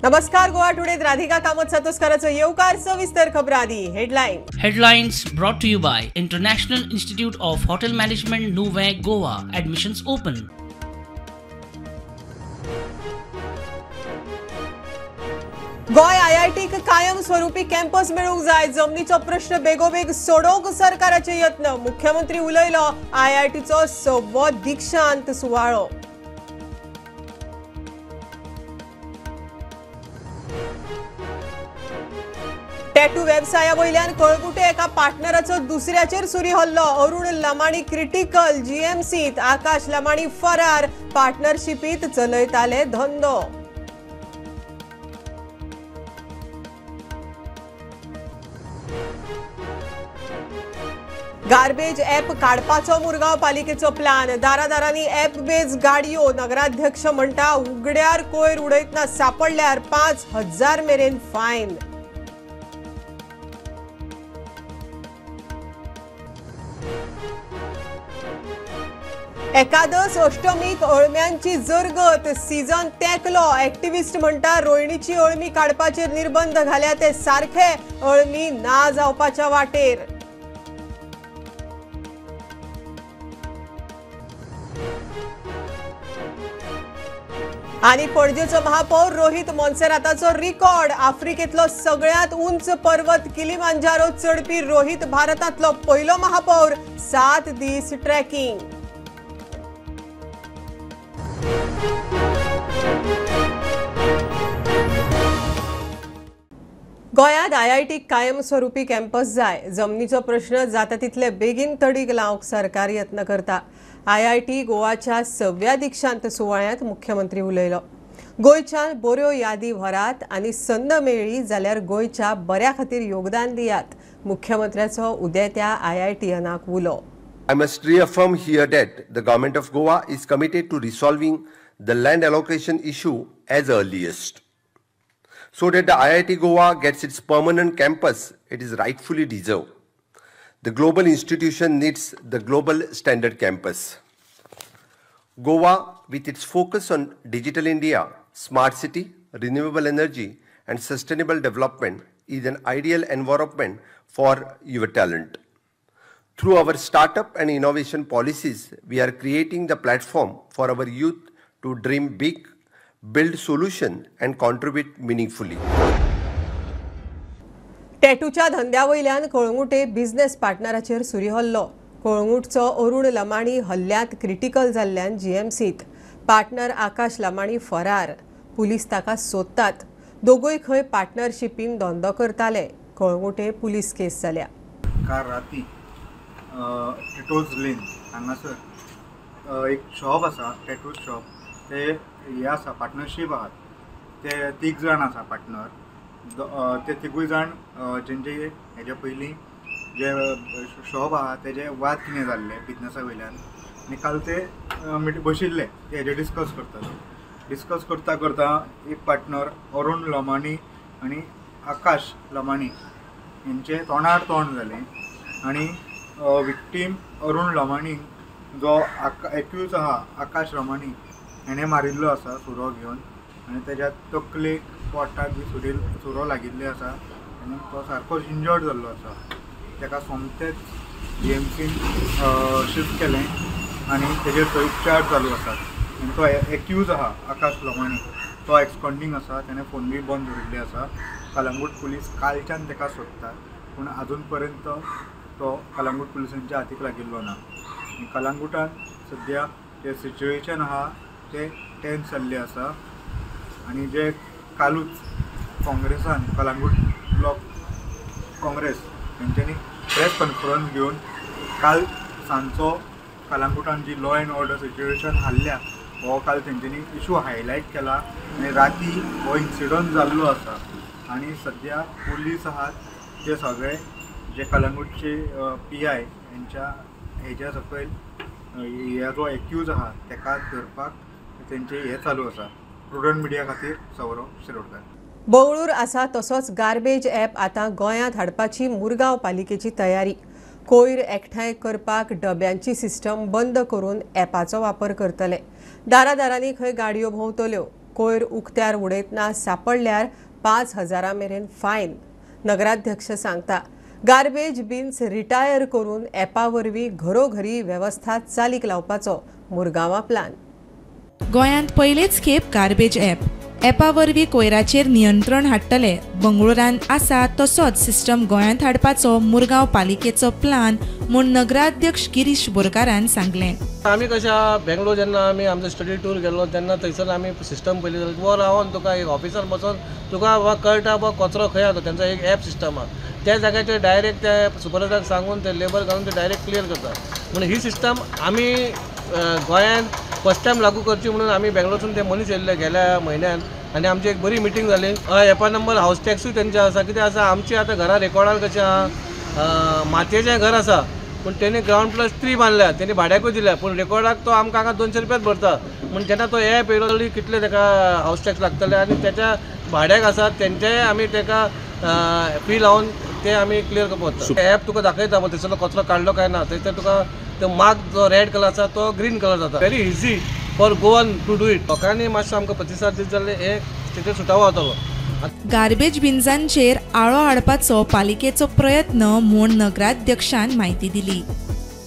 नमस्कार, गोवा टुडेत राधिका कामत सातोस्काराचो येवकार. सविस्तर खबरां आदी headline. Headlines brought to you by International Institute of Hotel Management, Nuvem, Goa. Admissions open. Goa आयआयटीक कायम स्वरूपी कॅम्पस मेळूंक जाय. जमनीचो प्रश्न बेगोबेग सोडोवंक सरकाराचे यत्न. मुख्यमंत्री उलयलो. आयआयटीचो 6वो दीक्षांत सुवाळो. टॅटू वेवसाया वयल्यान कळंगूटे एका पार्टनराचो दुसऱ्याचेर सुरी हल्लो. अरुण लमाणी क्रिटिकल, जीएमसीत आकाश लमाणी फरार. पार्टनरशिपीत चलयताले धंदो. गार्बेज ॲप काडपाचो मुरगांव पालिकेचो प्लान. दारादारांनी ॲप बेज गाडयो. नगराध्यक्ष म्हणटा उगड्यार कोयर उडयतना सापडल्यार 5000 मेरेन फायन. एकादश अष्टमीक अळम्यांची जरगत. सीजन तेंकलो. एक्टिविस्ट म्हणटा रोयणीची अळमी काडपाचेर निर्बंध घाल्या ते सारखे अळमी ना जावपाच्या वाटेर. आनी पणजेचो महापौर रोहित मोन्सेराताचो रिकॉर्ड. आफ्रिकेतलो सगळ्यांत उंच पर्वत किलिमांजारो चढपी रोहित भारतांतलो पयलो महापौर. 7 दीस ट्रॅकिंग. गोंयांत आयआयटीक कायमस्वरूपी कॅम्पस जाय. जमनीचो प्रश्न जाता तितले बेगीन तडीक लावंक सरकार यत्न करता. आयआयटी गोवाच्या 6व्या दीक्षांत सुवाळ्यांत मुख्यमंत्री उलयलो. गोंयच्यान बऱ्यो यादी व्हरात आनी संद मेळ्ळी जाल्यार गोंयच्या बऱ्या खातीर योगदान दियात. मुख्यमंत्र्याचो उदेत्या आयआयटीयनाक उलो. I must reaffirm here that the government of Goa is committed to resolving the land allocation issue as earliest, so that the IIT Goa gets its permanent campus it is rightfully deserved. The global institution needs the global standard campus. Goa, with its focus on digital India, smart city, renewable energy and sustainable development, is an ideal environment for your talent. Through our startup and innovation policies, we are creating the platform for our youth to dream big, build solution and contribute meaningfully. टॅटूच्या धंद्या वयल्यान Calangute business पार्टनराचेर सुरी हल्लो. कळंगूटचो अरुण लमाणी हल्ल्यांत critical जाल्ल्यान जीएमसीत. Partner आकाश लमाणी फरार. Police ताका सोदतात. दोगूय खंय पार्टनरशिपीन धंदो करताले. कळंगूटे पुलीस केस जाल्या. काल राती टेटोज लेन हांगासर एक शॉप आसा, टॅटूज शॉप. ते हे आसा, पार्टनरशीप आहात. ते 3 जाण आसा पार्टनर. ते 3 जाण जेंचे हेजे पयलीं जे शॉप आहा तेजे वाद कितें जाल्ले बिजनसा वयल्यान, आनी काल ते बशिल्ले ते हेजे डिस्कस करताले. डिस्कस करता करता एक पार्टनर अरुण लमाणी आनी आकाश लमाणी हेंचे तोंडार तोंड जालें आनी विक्टीम अरुण लमाणी जो एक्यूज आहा आकाश लमाणी हेणें मारिल्लो आसा सुरो घेवन, आनी तेज्या तकलेक पोटाक बी सुरो लागिल्ले आसा आनी तो सारकोच इंजर्ड जाल्लो आसा. तेका सोमतेच जीएमसीन शिफ्ट केलें आनी तेजेर थंय उपचार चालू आसात. आनी तो एक्यूज आहा आकाश लमाणी तो एक्सकॉन्डींग आसा, तेणें फोन बी बंद दवरिल्ले आसा. कलंगूट पुलीस कालच्यान तेका सोदतात, पूण आजून पर्यंत तो कलंगूट पुलिसांच्या हातीक लागिल्लो ना. कलंगूटान सद्या जे सिच्युएशन आहा ते टेन्स जाल्लें आसा आनी जे कालूच काँग्रेसान कलंगूट ब्लॉक काँग्रेस तेंच्यांनी प्रेस कॉन्फरन्स घेवन काल सांजचो कलंगूटान जी लॉ एंड ऑर्डर सिच्युएशन हाडल्या हो काल तेंच्यांनी इशू हायलायट केला आनी राती हो इन्सिडंट जाल्लो आसा. आनी सद्या पुलीस आहात ते सगळे जे कलंगूटचे पी I हेंच्या हेज्या सकयल हे जो एक्यूज आहा तेका धरपाक तेंचे हे चालू आसा. प्रुडंट मिडिया खातीर सौरव शिरोडकर. बंगळूर आसा तसोच गार्बेज ॲप आतां गोंयांत हाडपाची मुरगांव पालिकेची तयारी. कोयर एकठांय करपाक डब्यांची सिस्टम बंद करून ॲपाचो वापर करतले. दारादारांनी खंय गाडयो भोंवतल्यो. कोयर उक्त्यार उडयतना सापडल्यार 5,000 मेरेन फायन. नगराध्यक्ष सांगता गार्बेज बिन्स रिटायर करून ॲपा वरवीं घरोघरी वेवस्था चालीक लावपाचो मुरगांवां प्लान. गोंयांत पयलेच खेप गार्बेज ॲप ॲपा वरवीं कोयराचेर नियंत्रण हाडटले. बंगळुरान आसा तसोच सिस्टम गोंयांत हाडपाचो मुरगांव पालिकेचो प्लान म्हूण नगराध्यक्ष गिरीश बोरकारान सांगलें. आमी कशें बेंगलोर जेन्ना आमी आमचो स्टडी टूर गेल्लो तेन्ना थंयसर आमी सिस्टम पयली जाल्यार वो रावन तुका एक ऑफिसार बसोन तुका बाबा कळटा बाबा कचरो खंय आसा. तेंचो एक एप सिस्टम आसा, त्या जाग्याचेर डायरेक्ट ते सुपरवायजराक सांगून ते लेबर घालून ते डायरेक्ट क्लियर करता. म्हणून ही सिस्टम आमी गोंयांत फर्स्ट टायम लागू करची म्हणून आमी बेंगलोरसून ते मनीस येयल्ले गेल्या म्हयन्यान आनी आमची एक बरी मिटींग जाली. एपा नंबर हावस टॅक्सूय तेंचे आसा. कितें आसा आमची आतां घरां रेकॉर्डार कशें आसा, मातयेचें घर आसा पूण तेणी ग्रावंड +3 बांदल्या, तेणी भाड्याकूय दिल्या, पूण रेकॉर्डाक तो आमकां हांगा 200 रुपयाच भरता. म्हूण जेन्ना तो एप येयलो कितले तेका हावस टॅक्स लागतले आनी तेच्या भाड्याक आसा तेंचेय आमी तेका फी लावन ते आमी क्लियर करपाक वता. एप तुका दाखयता थंयसरलो कचरो काडलो काय ना, थंयसर तुका तो मार्क जो रेड कलर आसा तो ग्रीन कलर जाता. Very easy for Goan to do it. लोकांनी मातसो आमकां प्रतिसाद दित जाल्यार हे तेचेर सुटावो जातलो. गार्बेज बिन्सांचेर आळो हाडपाचो पालिकेचो प्रयत्न म्हूण नगराध्यक्षान म्हायती दिली.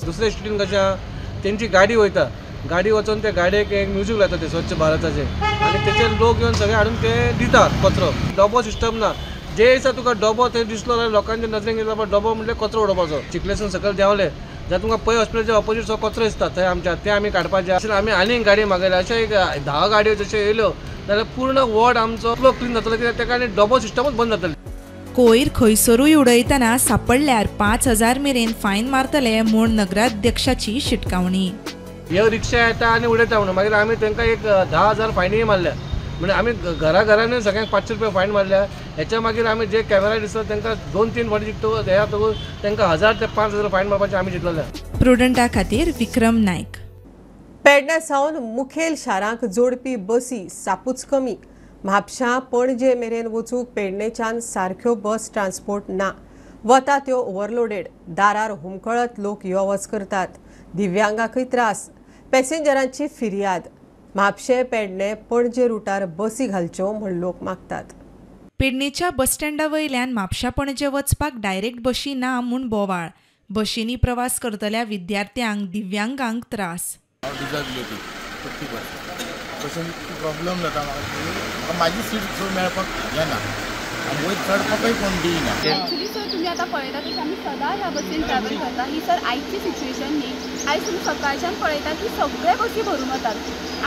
दुसरे स्टेटीन कशें तेंची गाडी वयता, गाडी वचून त्या गाडयेक एक म्युजीक लायता ते स्वच्छ भारताचें आनी तेचेर लोक येवन सगळे हाडून ते दितात कचरो. डबो सिस्टम ना, जे दिसा तुका डबो थंय दिसलो जाल्यार लोकांच्या नदरेक येता डबो म्हणल्यार कचरो उडोवपाचो. चिखलेसून सकयल देंवले जाल्यार तुमकां पै हॉस्पिटलाच्या ऑपोजीट सो कचरो दिसता थंय आमच्या, ते आमी काडपाचे. अशें आमी आनीक गाडी मागयल्या. अशें एक 10 गाडयो जश्यो येयल्यो जाल्यार पूर्ण वॉर्ड आमचो इतलो क्लीन जातलो कित्याक तेका आनी डबो सिस्टमूच बंद जातली. कोयर खंयसरूय उडयतना सापडल्यार 5,000 मेरेन फायन मारतले म्हूण नगराध्यक्षाची शिटकावणी. ह्यो रिक्षा येता आनी उडयता म्हणून मागीर आमी तांकां एक 10,000 फायनूय मारल्या. म्हणजे आमी घरा घरांनी सगळ्यांक 500 रुपया फायन मारल्या. हेच्या मागीर आमी जे कॅमेरा दिसता तांकां 2-3 फावटी जिखतो हे जातकूच तांकां 1,000 ते 5,000 फायन मारपाचें आमी चिंतलेलें. प्रुडंटा खातीर विक्रम नायक. पेडण्या सावन मुखेल शारांक जोडपी बसी सापूच कमी. म्हापशां पणजे मेरेन वचूंक पेडणेच्यान सारक्यो बस ट्रान्सपोर्ट ना. वता त्यो ओव्हरलोडेड, दारार हुमकळत लोक यो वच करतात, दिव्यांगांकय त्रास, पॅसेंजरांची फिर्याद. म्हापशें पेडणे पणजे रुटार बसी घालच्यो म्हूण लोक मागतात. पेडणेच्या बस स्टँडा वयल्यान म्हापशा पणजे वचपाक डायरेक्ट बशी ना म्हूण बोवाळ. बशींनी प्रवास करतल्या विद्यार्थ्यांक दिव्यांगांक त्रास. डिजेबिलिटी 50% तशें प्रॉब्लम जाता म्हाका, म्हाजी सीट मेळपाक येना आनी वयर चडपाकूय कोण दिना. एक्चुली सर तुमी आतां पळयता तशें आमी सदां ह्या बसीन ट्रॅवल करता. ही सर आयची सिच्युएशन न्ही. आयज तुमी सकाळच्यान पळयता की सगळे बसी भरून वतात.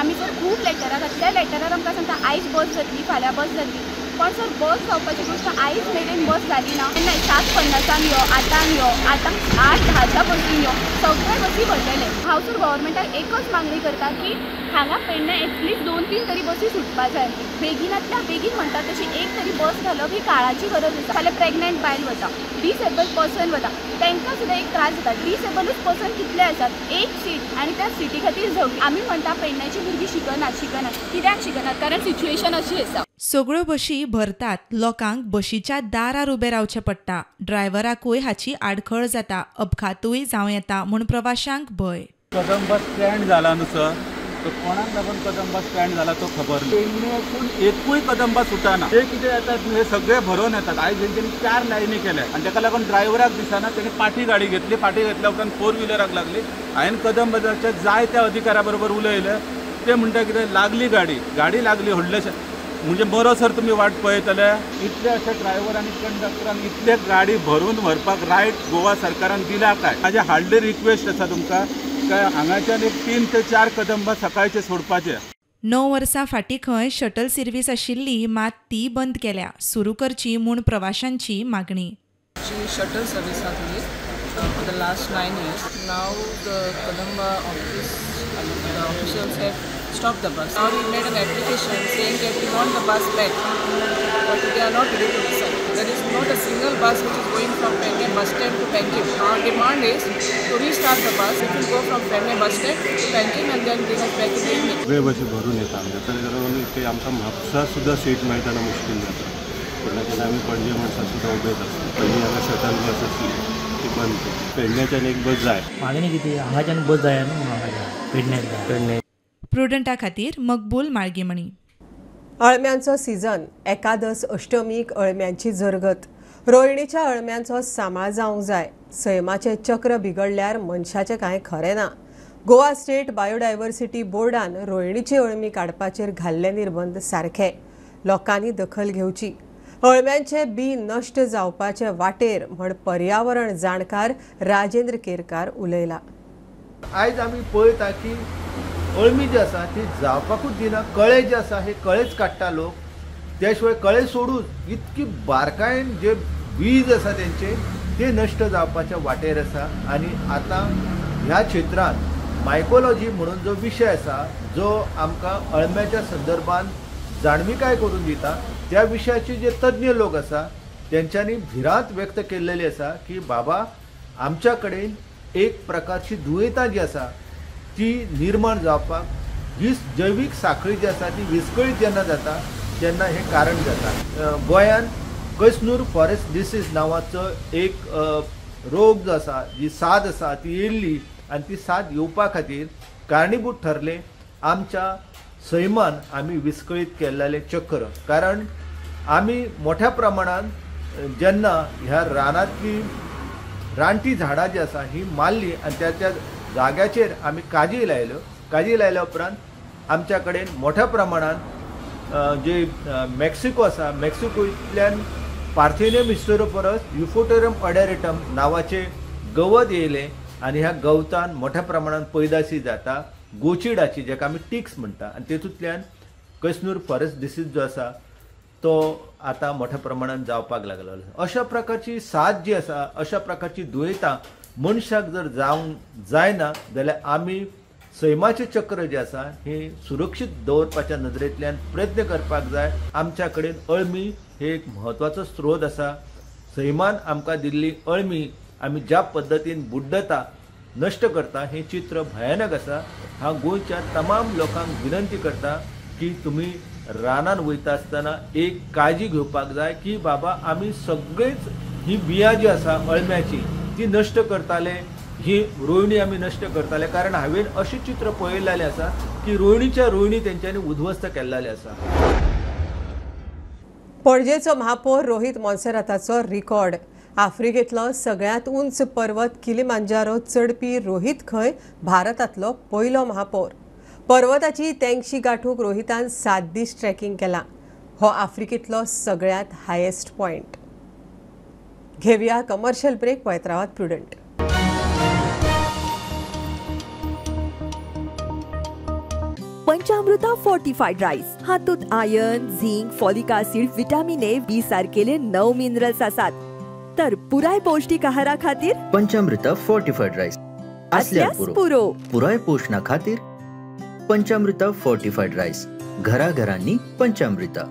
आमी सर खूब लेटरां घातल्या, त्या लेटरार आमकां सांगता आयज बस जातली, फाल्यां बस जातली, पण सर बस जावपाची गोश्ट आयज मेरेन बस जाली ना. केन्नाय 7:50 यो, 8 यो, आतां 8:10च्या बसीन यो, सगळे बसी भरलेले. हांव सर गव्हर्मेंटाक एकच मागणी करता की हांगा पेडण्या एटलिस्ट 2-3 तरी बसी सुटपा जाय. बेगिनांतल्या बेगीन म्हणटा तशी एक तरी बस घालप ही काळाची गरज आसा. फाल्यां प्रेग्नंट बायल वता, डिसेबल पर्सन वता, तांकां सुद्दां एक त्रास जाता. डिसेबलूच पर्सन कितले आसात, एक सीट आनी त्या सिटी खातीर झगडी. आमी म्हणटा पेडण्याची भुरगीं शिकनात शिकनात, कित्याक शिकनात? कारण सिच्युएशन अशी आसा. सगळ्यो बशी भरतात, लोकांक बशीच्या दारार उबें रावचें पडटा. ड्रायव्हराकूय हाची आडखळ जाता, अपघातूय जावं येता म्हूण प्रवाशांक भंय. कदंबा स्टँड जाला न्हू सर, तो कोणाक लागून कदंबा स्टँड जाला तो खबर ना. पेडणेसून एकूय कदंबा सुटना. ते कितें येतात हे सगळे भरून येतात. आयज तेंच्यांनी 4 लायनी केल्या आनी ताका लागून ड्रायव्हराक दिसना, तेणी पाठी गाडी घेतली, पाठी घेतल्या उपरांत 4 व्हिलराक लागली. हांवें कदंबाच्या जाय त्या अधिकाऱ्या बरोबर उलयलें, ते म्हणटा कितें लागली गाडी, गाडी लागली व्हडलेशें म्हणजे बरो सर तुमी वाट पळयतले. इतले अशे ड्रायव्हर आनी कंडक्टरांक इतले गाडी भरून व्हरपाक रायट गोवा सरकारान दिला काय? म्हाजे हार्डली रिक्वेस्ट आसा तुमकां काय हांगाच्यान एक 3 ते 4 कदंबा सकाळचे सोडपाचे. 9 वर्सां फाटीं खंय शटल सर्वीस आशिल्ली, मात ती बंद केल्या. सुरू करची म्हूण प्रवाशांची मागणी. शटल सर्वीस जातली for the last 9 years. Now the Kadamba office, the officials have stopped the bus. Now we made an application saying that we want the bus back, but they are not ready to decide. There is not a single bus which is going from Pernem bus stand to Panjim. Our demand is to restart the bus. It will go from Pernem bus stand to Panjim and then bring us back in the evening. सगळे बसी भरून येता आमच्या, ताका लागून ते आमकां म्हापसा सुद्दां सीट मेळटना मुश्कील जाता. तेन्ना आमी पणजे मनशां सुद्दां उबेच आसता. पयलीं हांगा शटल बस आसली ती बंद केली. पेडण्याच्यान एक बस जाय. मागणी कितें, हांगाच्यान बस जाय न्हू, हांगाच्यान पेडण्याच्यान. प्रुडंटा खातीर मकबूल माळगेमणी. अळम्यांचो सीझन, एकादस अष्टमीक अळम्यांची जरगत. रोयणीच्या अळम्यांचो सांबाळ जावंक जाय. सैमाचें चक्र बिगडल्यार मनशाचें कांय खरें ना. गोवा स्टेट बायोडायव्हर्सिटी बोर्डान रोयणीची अळमी काडपाचेर घाल्ले निर्बंध सारखे. लोकांनी दखल घेवची. अळम्यांचे बी नश्ट जावपाचे वाटेर म्हण पर्यावरण जाणकार राजेंद्र केरकार उलयला. आयज आमी पळयता की अळमी जी आसा ती जावपाकूच दिना. कळे जे आसा हे कळेच काडटा लोक, त्या शिवाय कळे सोडून इतकी बारकायेन जे बीज आसा तेंचे ते नश्ट जावपाच्या वाटेर आसा. आनी आतां ह्या क्षेत्रांत मायकोलॉजी म्हणून जो विशय आसा जो आमकां अळम्याच्या संदर्भात जाणविकाय करून दिता, त्या विशयाचे जे तज्ञ लोक आसा तेंच्यांनी भिरांत व्यक्त केल्लेली आसा की बाबा आमच्या कडेन एक प्रकारची दुयेंतां जी आसा ती निर्माण जावपाक ही जैवीक साखळी जी आसा ती विस्कळीत जेन्ना जाता तेन्ना हें कारण जाता. गोंयांत कसनूर फॉरेस्ट डिसीज नांवाचो एक रोग जो आसा, जी साद आसा ती येयल्ली आनी ती साद येवपा खातीर कारणीभूत ठरले आमच्या सैमान आमी विस्कळीत केल्लें चक्र. कारण आमी मोठ्या प्रमाणान जेन्ना ह्या रानांतली रानटी झाडां जी आसा ही मारली आनी त्या जाग्याचेर आमी काजी लायल्यो. काजी लायल्या उपरांत आमच्या कडेन मोठ्या प्रमाणान जे मेक्सिको आसा, मेक्सिकोंतल्यान पार्थेनियम हिस्टोरोपरस युफोटोरियम ऑडेरेटम नांवाचें गवत येयलें आनी ह्या गवतान मोठ्या प्रमाणान पैदाशी जाता गोचिडाची, जेका आमी टिक्स म्हणटा, आनी तेतूंतल्यान कसनूर फॉरेस्ट डिसीज जो आसा तो आतां मोठ्या प्रमाणान जावपाक लागलो. अशा प्रकारची साथ जी आसा, अशा प्रकारची दुयेंतां मनशाक जर जावंक जायना जाल्यार आमी सैमाचें चक्र जें आसा हें सुरक्षीत दवरपाच्या नदरेंतल्यान प्रयत्न करपाक जाय. आमच्या कडेन अळमी हे एक म्हत्वाचो स्रोत आसा. सैमान आमकां दिल्ली अळमी आमी ज्या पद्दतीन बुड्डता, नश्ट करता, हें चित्र भयानक आसा. हांव गोंयच्या तमाम लोकांक विनंती करता की तुमी रानान वयता आसतना एक काळजी घेवपाक जाय की बाबा आमी सगळीच ही बियां जी आसा अळम्याची ती नश्ट करताले, ही रोयणी आमी नश्ट करताले. कारण हांवें अशें चित्र पळयल्लें आसा की रोयणीच्या रोयणी तेंच्यांनी उद्ध्वस्त केल्लें आसा. पणजेचो महापौर रोहित मोन्सेराताचो रिकॉर्ड. आफ्रिकेंतलो सगळ्यांत उंच पर्वत किलिमांजारो चडपी रोहित खंय भारतांतलो पयलो महापौर. पर्वताची तेंगशी गाठूंक रोहितान 7 दीस ट्रेकिंग केलां. हो आफ्रिकेंतलो सगळ्यांत हायेस्ट पॉयंट. घेवया कमर्शियल ब्रेक. पळयत रावात प्रुडंट. पंचामृता फोर्टिफाईड राईस हातूंत iron, zinc, folic acid, vitamin A, B सारकेले 9 minerals आसात. तर पुराय पौष्टिक आहारा खातीर पंचामृता फोर्टिफाईड राईस असल्यास पुरो. पुराय पोषणा खातीर पंचामृता फोर्टिफाईड राईस, घराघरांनी पंचामृता.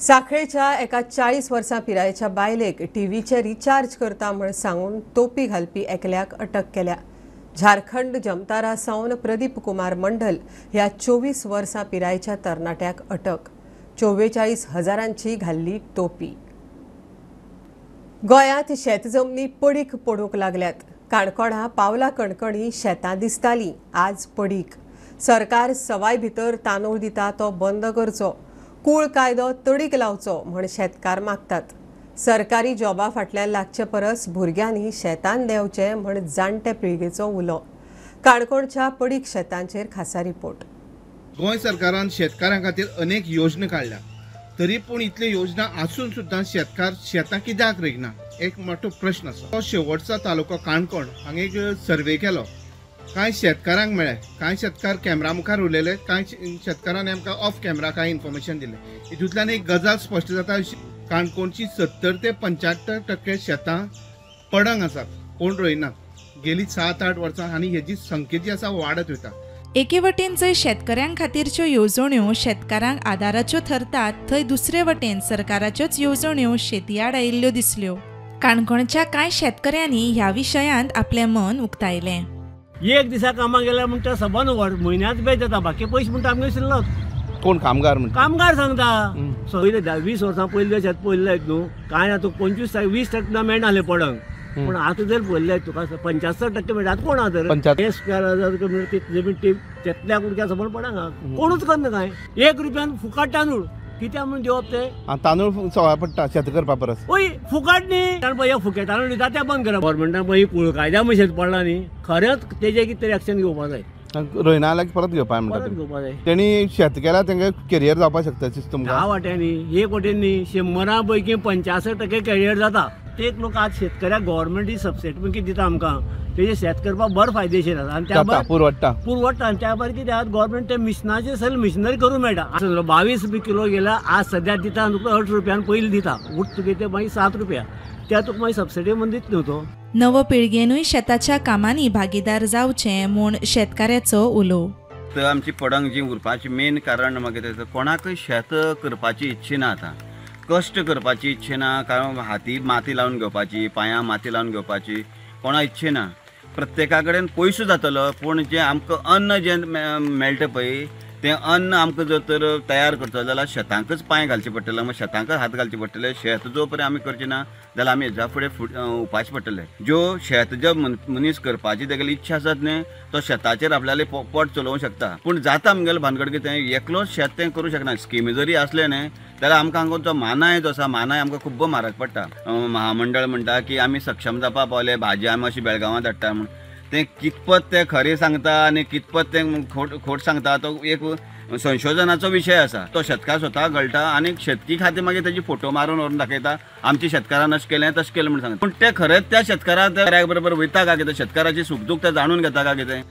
साखळेच्या एका 40 वर्सां पिरायेच्या बायलेक टीव्हीचे रिचार्ज करता म्हण सांगून तोपी घालपी एकल्याक अटक केल्या. झारखंड जमतारा सावन प्रदीप कुमार मंडल ह्या 24 वर्सां पिरायेच्या तरणाट्याक अटक. 44,000 घाल्ली तोपी. गोंयांत शेतजमनी पडीक पडूंक लागल्यात. काणकोणा पावला कणकणी शेतां दिसतालीं, आज पडीक. सरकार सवाय भितर तांदूळ दिता तो बंद करचो, कूळ कायदो तडीक लावचो म्हण शेतकार मागतात. सरकारी जॉबा फाटल्यान लागचे परस भुरग्यांनी शेतान देंवचें म्हण जाणटे पिळगेचो उलो. काणकोणच्या पडीक शेतांचेर खासा रिपोर्ट. गोंय सरकारान शेतकारां खातीर अनेक योजना काडल्या, तरी पूण इतल्यो योजना आसून सुद्दां शेतकार शेतां कित्याक रोयना एक मोठो प्रश्न आसा. तो शेवटचो तालुको काणकोण हांगा एक सर्वे केलो, कांय शेतकारांक मेळ्ळे, कांय शेतकार कॅमेरा मुखार उलयले, कांय शेतकारांनी आमकां ऑफ कॅमेरा कांय इन्फॉर्मेशन दिलें. हितूंतल्यान एक गजाल स्पश्ट जाता, काणकोणची 70 ते 75% शेतां पडंग आसात, कोण रोयना गेली 7-8 वर्सां आनी हेजी संख्या जी आसा वाडत वता. एके वटेन जंय शेतकऱ्यां खातीरच्यो येवजण्यो शेतकारांक आदाराच्यो थरतात, थंय दुसरे वटेन सरकाराच्योच येवजण्यो शेती आड आयिल्ल्यो दिसल्यो. काणकोणच्या कांय शेतकऱ्यांनी ह्या विशयांत आपलें मन उक्तायलें. एक दिसा कामाक गेल्यार म्हणटा सबंद म्हयन्याच बेज जाता, बाकी पयशे म्हणटा आमगे शिल्लक. कोण कामगार म्हणटा? कामगार सांगता. पयले 20 वर्सां पयलीं शेत पयलें न्हू, कांय ना तुका 25 20 ट्रॅक्टर मेळनासलें पडंग. पूण आतां जर पळयलें तुका 75% मेळटा. आतां कोण आहा तर हे स्क्वेअर हजार ती जमीन ती तेतल्या कुडक्या समोर पडना, कोणूच करना कांय. 1 रुपयान फुकाट तांदूळ कित्याक म्हणून दिवप ते? तांदूळ सवाय पडटा शेत करपा परस. हय फुकाट न्ही, कारण पळय फुके तांदूळ दिता ते बंद करा. गव्हर्मेंटान पळय कुळ कायद्या मशेत पडला न्ही, खरेंच तेजें कितें तरी एक्शन घेवपा जाय. रोयना जाल्यार परत घेवपा म्हणटा घेवपा जाय. तेणी शेत केल्यार तेंगे कॅरियर जावपाक शकता तुमकां. 10 वाट्यांनी 1 वाटेन न्ही, 100 पैकी 85% कॅरियर जाता. ते लोक आज शेतकऱ्याक गव्हर्मेंट ही सबसिडी पण कितें दिता आमकां, तेजें शेत करपाक बरें फायदेशीर आसा आनी त्या भायर पुरवडटा पुरवडटा. आनी त्या भायर कितें आसा, गव्हर्मेंट ते मिशनाचेर सगळें मिशनरी करूंक मेळटा. 22 रुपया किलो गेल्या, आज सद्या दिता तुका 8 रुपयान पयलीं दिता, उठ तुगे ते मागीर 7 रुपया, त्या तुका मागीर सबसिडी म्हूण दित न्हू तो. नव पिळगेनूय शेताच्या कामांनी भागीदार जावचें म्हूण शेतकाऱ्याचो उलो. तर आमची पडंग जी उरपाची मेन कारण मागीर कोणाकय शेत करपाची इच्छा ना, आतां कश्ट करपाची इच्छा ना, कारण हाती माती लावन घेवपाची, पांयां माती लावन घेवपाची कोणा इच्छा ना. प्रत्येका कडेन पयसो जातलो, पूण जें आमकां अन्न जें मेळटा पळय तें अन्न आमकां जर तर तयार करतलो जाल्यार शेतांकच पांय घालचे पडटले, मागीर शेतांकच हात घालचे पडटले. शेत जो पर्यंत आमी करचे ना जाल्यार आमी हेज्या फुडें उपाशी पडटले. ज्यो शेत जो मनीस करपाची तेगेली इच्छा आसत न्ही, तो शेताचेर आपल्याले पोट चलोवंक शकता. पूण जाता आमगेलें भानगड कितें, एकलोच शेत तें करूं शकना. स्किमी जरी आसलें न्ही जाल्यार आमकां हांगा जो मानाय जो आसा, मानाय आमकां खूब्ब म्हारग पडटा. महामंडळ म्हणटा की आमी सक्षम जावपा पावले, भाजी आमी अशी बेळगांवां धाडटा म्हूण, तें कितपत तें खरें सांगता आनी कितपत तें खोट सांगता तो एक संशोधनाचो विशय आसा. तो शेतकार स्वता गळटा आनी शेतकी खातीर मागीर तेजी फोटो मारून व्हरून दाखयता, आमच्या शेतकारान अशें केलें तशें केलें म्हूण सांगता. पूण तें खरेंच त्या शेतकारा बरोबर वयता काय कितें, शेतकाराची सुख दूख ते जाणून घेता काय कितें?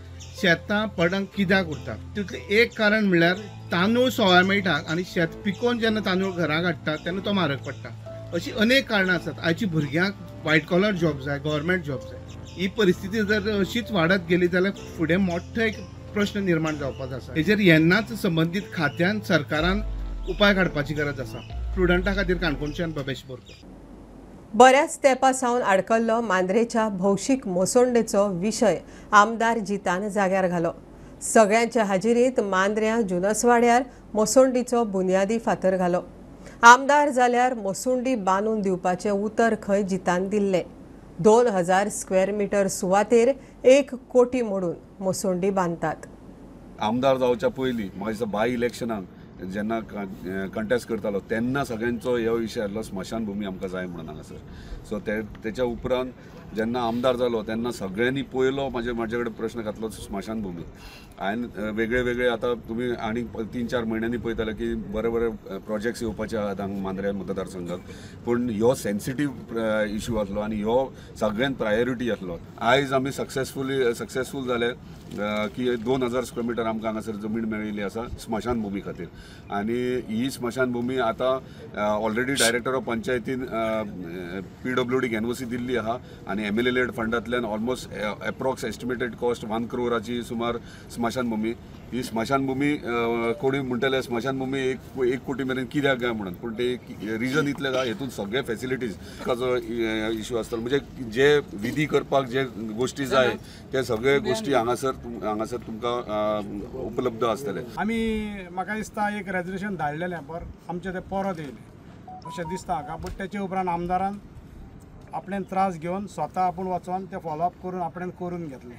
शेतां पडंग कित्याक उरता तितलें एक कारण म्हणल्यार तांदूळ सवाय मेळटा आनी शेत पिकोवन जेन्ना तांदूळ घराक हाडटा तेन्ना तो म्हारग पडटा. अशी अनेक कारणां आसात. आयची भुरग्यांक व्हायट कॉलर जॉब जाय, गव्हर्मेंट जॉब जाय. ही परिस्थिती जर अशीच वाडत गेली जाल्यार फुडें मोठो एक प्रश्न निर्माण जावपाचो आसा. हेजेर येन्नाच संबंदीत खात्यान सरकारान उपाय काडपाची गरज आसा. प्रुडंटा खातीर काणकोणच्यान बबेश बोरकर. बऱ्याच तेंपा सावन आडकल्लो मांद्रेच्या भौशीक मोसोंडेचो विशय आमदार जितान जाग्यार घालो. सगळ्यांच्या हाजिरीत मांद्र्या जुनसवाड्यार मोसोंडीचो बुन्यादी फातर घालो. आमदार जाल्यार मोसुंडी बांदून दिवपाचें उतर खंय जितान दिल्लें. 2000 स्क्वेअर मिटर सुवातेर 1 कोटी मोडून मोसोंडी बांदतात. आमदार जावच्या पयलीं म्हाका दिसता बाय इलेक्शनाक जेन्ना कंटेस्ट करतालो तेन्ना सगळ्यांचो हो विशय आसलो स्मशानभूमी आमकां जाय म्हणून हांगासर. सो तेच्या उपरांत जेन्ना आमदार जालो तेन्ना सगळ्यांनी पयलो म्हाजे कडेन प्रश्न घातलो स्मशानभूमी. हांवें वेगळे वेगळे आतां तुमी आनी 3-4 म्हयन्यांनी पळयताले की बरे बरे प्रोजेक्ट्स येवपाचे आहात हांगा मांद्रे मतदारसंघात, पूण ह्यो सेन्सिटीव इशू आसलो आनी ह्यो सगळ्यांत प्रायोरिटी आसलो. आयज आमी सक्सेसफूल जाले की 2000 स्क्वेअर मिटर आमकां हांगासर जमीन मेळिल्ली आसा स्मशानभूमी खातीर. आनी ही स्मशानभूमी आतां ऑलरेडी डायरेक्टर ऑफ पंचायतीन PWD एनओसी दिल्ली आहा आनी MLA lead फंडांतल्यान ऑलमोस्ट एप्रॉक्स एस्टिमेटेड कॉस्ट 1 करोडाची सुमार स्मशानभूमी. ही स्मशानभूमी कोणी म्हणटले स्मशानभूमी 1 कोटी मेरेन कित्याक काय म्हणून, पूण ते रिजन इतलें आहा हेतून सगळे फेसिलिटीज जो इशू आसतलो, म्हणजे जे विधी करपाक जे गोश्टी जाय ते सगळे गोश्टी हांगासर तुमकां उपलब्ध आसतले. आमी म्हाका दिसता एक रेजोल्युशन धाडलेलें पर आमचें तें परत येयलें अशें दिसता म्हाका. बट तेचे उपरांत आमदारान आपणें त्रास घेवन स्वता आपूण वचोन तें फॉलोअप करून आपणें करून घेतलें.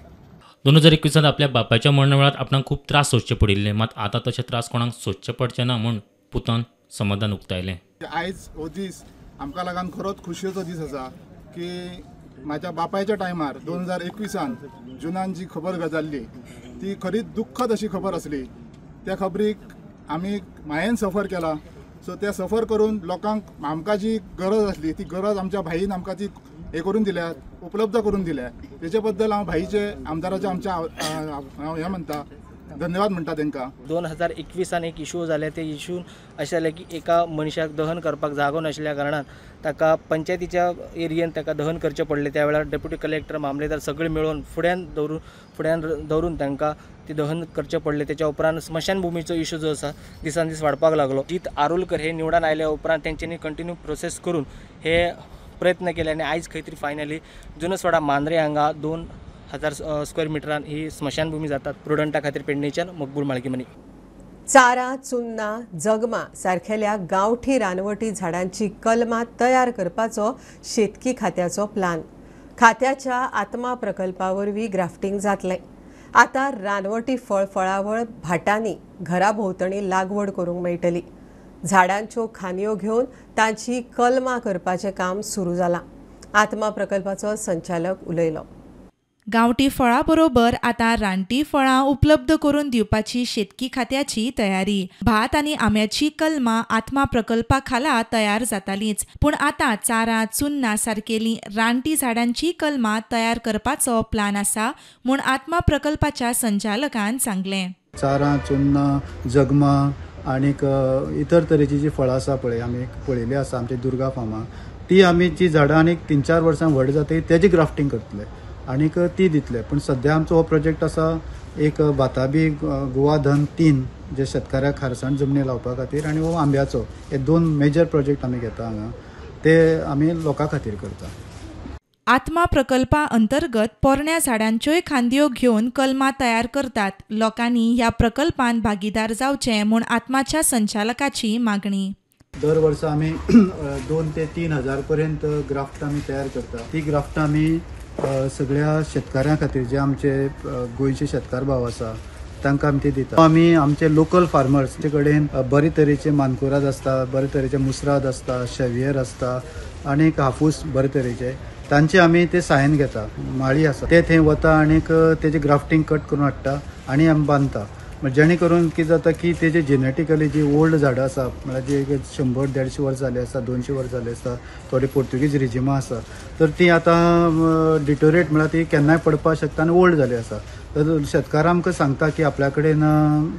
2021 आपल्या बापायच्या मरणा वेळार आपणाक खूब त्रास सोंसचे पडिल्ले, मात आतां तशे त्रास कोणाक सोंसचे पडचे ना म्हूण पुतान समाधान उक्तायलें. आयज हो दीस आमकां लागून खरोच खोशयेचो दीस आसा की म्हाज्या बापायच्या टायमार 2021 जुनान जी खबर जाल्ली ती खरीच दुख्खद अशी खबर आसली. त्या खबरीक आमी मायेन सफर केला. सो ते सफर करून लोकांक आमकां जी गरज आसली ती गरज आमच्या भाईन आमकां ती हे करून दिल्या, उपलब्ध करून दिल्या. तेचे बद्दल हांव भाईचे आमदाराचे आमच्या हांव हें म्हणटा, धन्यवाद म्हणटा तांकां. 2021 एक इशू जाले, ते इशू अशें जालें की एका मनशाक दहन करपाक जागो नाशिल्ल्या कारणान ताका पंचायतीच्या एरियेन ताका दहन करचें पडलें. त्या वेळार डेप्युटी कलेक्टर, मामलेदार सगळे मेळून फुड्यान दवरून तांकां ती दहन करचें पडलें. तेच्या उपरांत स्मशानभुमीचो इशू जो आसा दिसान दीस वाडपाक लागलो. जीत आरोलकर हे निवडून आयल्या उपरांत तेंच्यांनी कंटिन्यू प्रोसेस करून हे प्रयत्न केले आनी आयज खंय तरी फायनली जुनसवाडा मांद्रे हांगा 2000 स्क्वेअर मिटरान ही स्मशानभूमी जातात. प्रुडंटा खातीर पेडणेच्यान मकबूल माळकीमनी. चारा, चुन्ना, जगमा सारखेल्या गांवठी रानवटी झाडांची कलमां तयार करपाचो शेतकी खात्याचो प्लान. खात्याच्या आत्मा प्रकल्पा वरवीं ग्राफ्टिंग जातलें. आतां रानवटी फळ फळावळ भाटांनी घरा भोंवतणी लागवड करूंक मेळटली. झाडांच्यो खांदयो घेवन तांची कलमां करपाचें काम सुरू जालां. आत्मा प्रकल्पाचो संचालक उलयलो. गांवठी फळां बरोबर आतां रानटी फळां उपलब्ध करून दिवपाची शेतकी खात्याची तयारी. भात आनी आंब्याची कलमां आत्मा प्रकल्पा खाला तयार जातालींच, पूण आतां चारां चुन्नां सारकेलीं रानटी झाडांची कलमां तयार करपाचो प्लान आसा म्हूण आत्मा प्रकल्पाच्या संचालकान सांगलें. चारां, चुन्नां, जगमां आनीक इतर तरेची जी फळां आसा पळय आमी पळयली आसा आमच्या दुर्गा फार्मां, ती आमी जी झाडां आनीक 3-4 वर्सां व्हड जातकीर तेजी ग्राफ्टिंग करतले आनीक ती दितले. पूण सद्या आमचो हो प्रोजेक्ट आसा एक भाताबी गोवा धन 3 जे शेतकाऱ्याक खारसाण जमनी लावपा खातीर आनी हो आंब्याचो, हे 2 मेजर प्रोजेक्ट आमी घेता हांगा, ते आमी लोकां खातीर करता. आत्मा प्रकल्पा अंतर्गत पोरण्या झाडांच्योय खांदयो घेवन कलमां तयार करतात. लोकांनी ह्या प्रकल्पान भागीदार जावचें म्हूण आत्माच्या संचालकाची मागणी. दर वर्सा आमी 2 ते 3 हजार पर्यंत ग्राफ्ट आमी तयार करता. ती ग्राफ्ट आमी सगळ्या शेतकाऱ्यां खातीर जे आमचे गोंयचे शेतकार भाव आसा तांकां आमी ती दिता. आमी आमचे लोकल फार्मर्स कडेन बरे तरेचे मानकुराद आसता, बरे तरेचे मुसराद आसता, शेवियर आसता आनी हापूस बरे तरेचे, तांचे आमी ते सायन घेता. माळी आसा ते थंय वता आनीक तेजे ग्राफ्टिंग कट करून हाडटा आनी आमी बांदता, जेणे करून कितें जाता की तेजे जेनेटिकली जी ओल्ड झाडां आसा, म्हळ्यार जी 100-150 वर्सां जाली आसा, 200 वर्सां जाली आसा, थोडी पोर्तुगीज रिजिमां आसा, तर ती आतां डिटोरेट म्हळ्यार ती केन्नाय पडपाक शकता आनी ओल्ड जाली आसा. तर शेतकार आमकां सांगता की आपल्या कडेन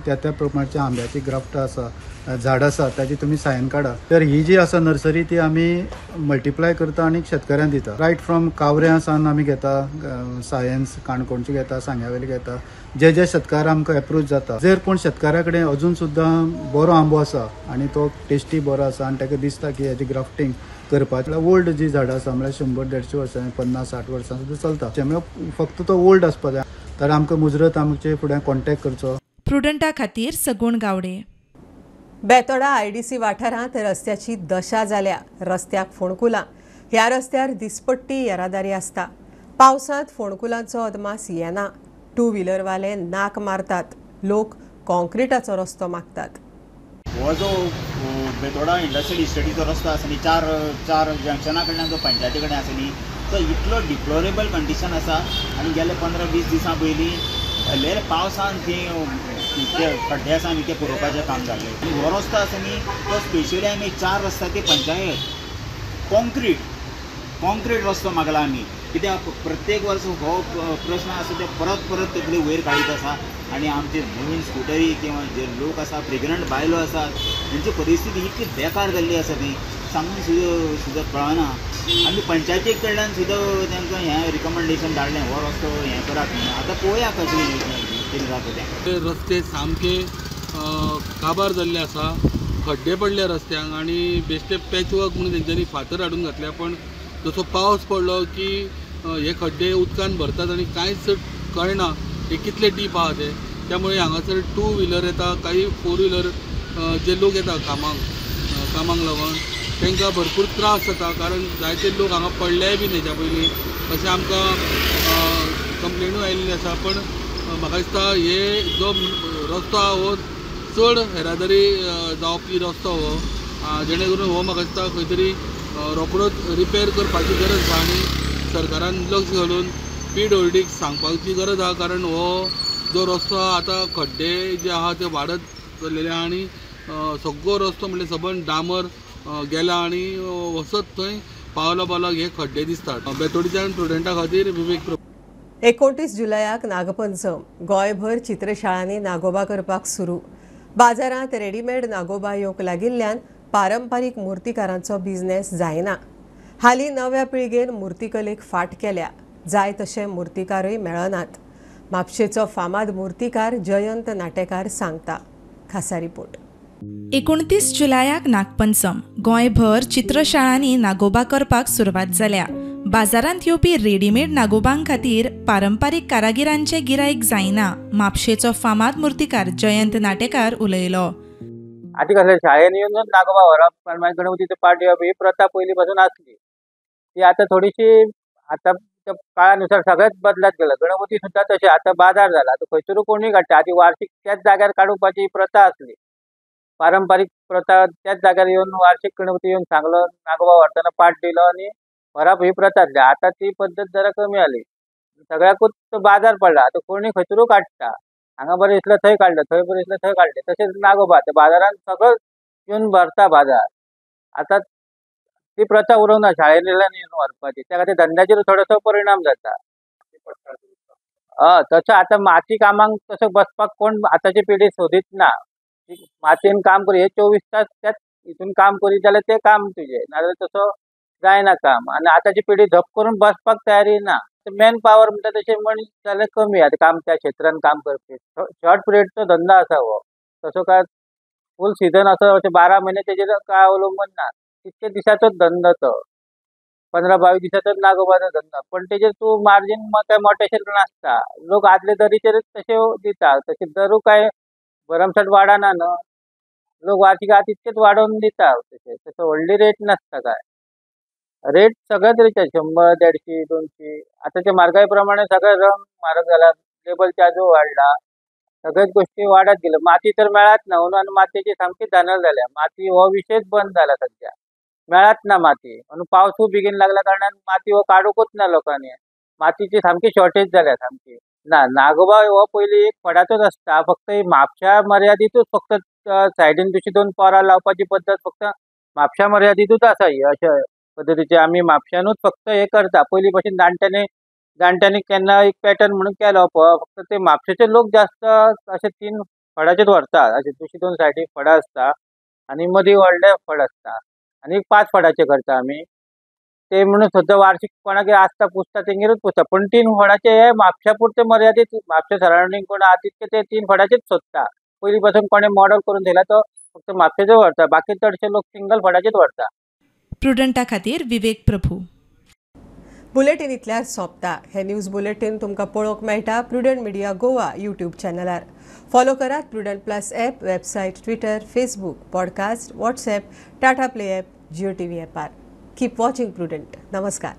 त्या त्या प्रमाणच्या आंब्याची ग्राफ्टां आसा, झाड आसा, ताची तुमी सायन काडा. तर ही जी आसा नर्सरी ती आमी मल्टिप्लाय करता आनी शेतकाऱ्यांक दिता. रायट फ्रॉम कावऱ्यां सावन आमी घेता सायन्स, काणकोणची घेता, सांग्यावेली घेता, जे जे शेतकार आमकां एप्रोच जाता. जर कोण शेतकाऱ्या कडेन अजून सुद्दां बरो आंबो आसा आनी तो टेस्टी बरो आसा आनी ताका दिसता की हेजी ग्राफ्टिंग करपाक, ओल्ड जी झाडां आसा म्हळ्यार 100-150 वर्सां, 50-60 वर्सां सुद्दां चलता, त्यामुळे फक्त तो ओल्ड आसपा जाय. तर आमकां मुजरत आमचे फुडें कॉन्टेक्ट करचो. प्रुडंटा खातीर सगुण गावडे. बेतोडा आयडीसी वाठारांत रस्त्याची दशा जाल्या. रस्त्याक फोंडकुलां. ह्या रस्त्यार दिसपट्टी येरादारी आसता. पावसांत फोंडकुलांचो अदमास येना. टू व्हिलरवाले नाक मारतात. लोक कॉन्क्रिटाचो रस्तो मागतात. हो जो बेतोडा इंडस्ट्रियल इस्टेटीचो रस्तो आसा न्ही, चार जंक्शना कडल्यान जो पंचायती कडेन आसा न्ही, तो इतलो डिप्लोरेबल कंडिशन आसा. आनी गेले 15-20 दिसां पयलीं भरलेले पावसान ते खड्डे आसा न्ही ते पुरोवपाचें काम जाल्लें. आनी हो रस्तो आसा न्ही तो स्पेशली आमी 4 रस्त्या ती पंचायत कॉन्क्रीट रस्तो मागला आमी, कित्याक प्रत्येक वर्स हो प्रश्न आसा ते परत परत तकली वयर काडीत आसा. आनी आमचे नवीन स्कुटरी किंवा जे लोक आसा, प्रेग्नंट बायलो आसा, तेंची परिस्थिती इतली बेकार जाल्ली आसा ती सांगून सुद्दां कळना. आमी पंचायती कडल्यान सुद्दां तांकां हें रिकमेंडेशन धाडलें, हो रस्तो हें करात म्हणून. आतां पळोवया कशें कितें जाता तें. रस्ते सामके काबार जाल्ले आसा, खड्डे पडले रस्त्यांक आनी बेश्टे पॅचवर्क म्हणून तेंच्यांनी फातर हाडून घातल्या. पण जसो पावस पडलो की हे खड्डे उदकान भरतात आनी कांयच कळना हे कितले डीप आहा ते. त्यामुळे हांगासर टू व्हिलर येता, काही फोर व्हिलर जे लोक येता कामाक लागून तांकां भरपूर त्रास जाता, कारण जायते लोक हांगा पडलेय बी हेच्या पयलीं अशें आमकां कंप्लेनूय आयिल्ली आसा. पण म्हाका दिसता हे जो रस्तो आहा हो चड येरादारी जावपी रस्तो हो, जेणे करून हो म्हाका दिसता खंय तरी रोखडोच रिपेर करपाची गरज आसा आनी सरकारान लक्ष घालून पीडब्ल्यूडीक सांगपाची गरज आहा, कारण हो जो रस्तो आहा आतां खड्डे जे आहा ते वाडत चल्लेले आहा आनी सगळो रस्तो म्हणल्यार सबंद डांबर गेला आनी वचत थंय पावला पावलाक हे खड्डे दिसतात. बेतोडीच्यान प्रुडंटा खातीर विवेक प्रभू. 29 जुलयाक नागपंचम. गोंयभर चित्रशाळांनी नागोबा करपाक सुरू. बाजारांत रेडीमेड नागोबा येवंक लागिल्ल्यान पारंपारीक मूर्तिकारांचो बिझनेस जायना. हालीं नव्या पिळगेन मूर्तिकलेक फाट केल्या. जाय तशे मूर्तिकारूय मेळनात. म्हापशेचो फामाद मूर्तिकार जयंत नाटेकार सांगता. खासा रिपोर्ट. 29 जुलयाक नागपंचम. गोंयभर चित्रशाळांनी नागोबा करपाक सुरवात जाल्या. बाजारांत येवपी रेडीमेड नागोबां खातीर पारंपारीक कारागिरांचे गिरायक जायना. म्हापशेचो फामाद मूर्तिकार जयंत नाटेकार उलयलो. आतां कसलें शाळेन येवन नागोबा व्हरप आनी मागीर गणपतीचो पाट दिवप ही प्रथा पयलीं पासून आसली. ती आतां थोडीशी आतां काळानुसार सगळेच बदलत गेलं. गणपती सुद्दां तशें आतां बाजार जाला, आतां खंयसरूय कोणूय काडटा. आदी वार्षीक त्याच जाग्यार काडुपाची प्रथा आसली, पारंपारीक प्रथा. त्याच जाग्यार येवन वार्षीक गणपती येवन सांगलो, नागोबा व्हरतना पाट दिलो आनी व्हरप ही प्रथा आसली. आतां ती पद्दत जरा कमी जाली, सगळ्याकूच तो बाजार पडला. आतां कोणूय खंयसरूय काडटा, हांगा बरें दिसलें थंय काडलें, थंय बरें दिसलें थंय काडलें. तशेंच नागोबा आतां बाजारान सगळो येवन भरता बाजार. आतां ती प्रथा उरूंक ना शाळेंतल्यान येवन व्हरपाची, त्या खातीर धंद्याचेर थोडोसो परिणाम जाता. हय, तशें आतां माती कामाक तशें बसपाक कोण आतांची पिढी सोदीत ना. मातयेन काम करी हे 24 तास त्याच हितून काम करीत जाल्यार तें काम तुजें, नाजाल्यार तसो जायना काम. आनी आतांची पिढी झप करून बसपाक तयारी ना. मॅन पावर म्हणटा तशें मनीस जाल्यार कमी आतां काम त्या क्षेत्रान काम करपी. शॉर्ट पिरियडचो धंदो आसा हो, तसो काय फूल सिजन आसा अशें 12 म्हयने तेजेर काय अवलंबून ना. तितके दिसाचोच धंदो तो, 15-22 दिसाचोच नागोबाचो धंदो. पण तेजेर तूं मार्जीन काय मोटेशें नासता. लोक आदले दरीचेरच तशे दिता, तशे दरू काय भरमसाट वाडना न्हू. लोक वार्षिक आहा तितकेच वाडोवन दिता, तशें तसो व्हडली रेट नासता काय. रेट सगळ्या तरेचे 100, 150, 200. आतांच्या म्हारगाय प्रमाणे सगळे रंग म्हारग जाला, लेबर चार्जूय वाडला, सगळ्याच गोष्टी वाडत गेल्यो. माती तर मेळत ना म्हणून आनी मातयेची सामकी धानल जाल्या. माती हो विशयच बंद जाला सद्या, मेळत ना माती. म्हणून पावसूय बेगीन लागल्या कारणान माती हो काडूंकूच ना लोकांनी. मातीची सामकी शॉर्टेज जाल्या सामकी. ना, नागोबा हो पयलीं एक फडाचोच आसता, फक्त म्हापश्या मर्यादितूच फक्त सायडीन दुसरी 2 पोरां लावपाची पद्दत फक्त म्हापश्या मर्यादितूच आसा ही. अशे पद्दतीचे आमी म्हापश्यानूच फक्त हें करता. पयलीं भशेन जाणट्यांनी केन्ना एक पॅटर्न म्हणून केलो फक्त ते म्हापशेचे लोक जास्त अशे 3 फडाचेच व्हरता. अशे दुसरी 2 सायडीक फडां आसता आनी मदीं व्हडले फड आसता आनी 5 फडाचे करता आमी ते. म्हणून सद्दां वार्षिक कोणागेर आसता पुजता तेंगेरूच पुजता. पण 3 फडाचे हे म्हापश्या पुरते मर्यादीत, म्हापशे सरावंडींग कोण आहा तितके ते 3 फडाचेच सोदता. पयलीं पासून कोणें मॉडल करून दिला तो फक्त म्हापशेचो व्हरता, बाकी चडशे लोक सिंगल फडाचेच व्हरता. प्रुडंटा खातीर विवेक प्रभू. बुलेटीन इतल्यार सोंपता. हे न्यूज बुलेटीन तुमकां पळोवंक मेळटा प्रुडंट मिडिया गोवा यूट्यूब चॅनलार. फॉलो करात Prudent plus app, website, Twitter, Facebook, podcast, WhatsApp, Tata play app, Jio TV ॲपार. Keep watching Prudent. नमस्कार.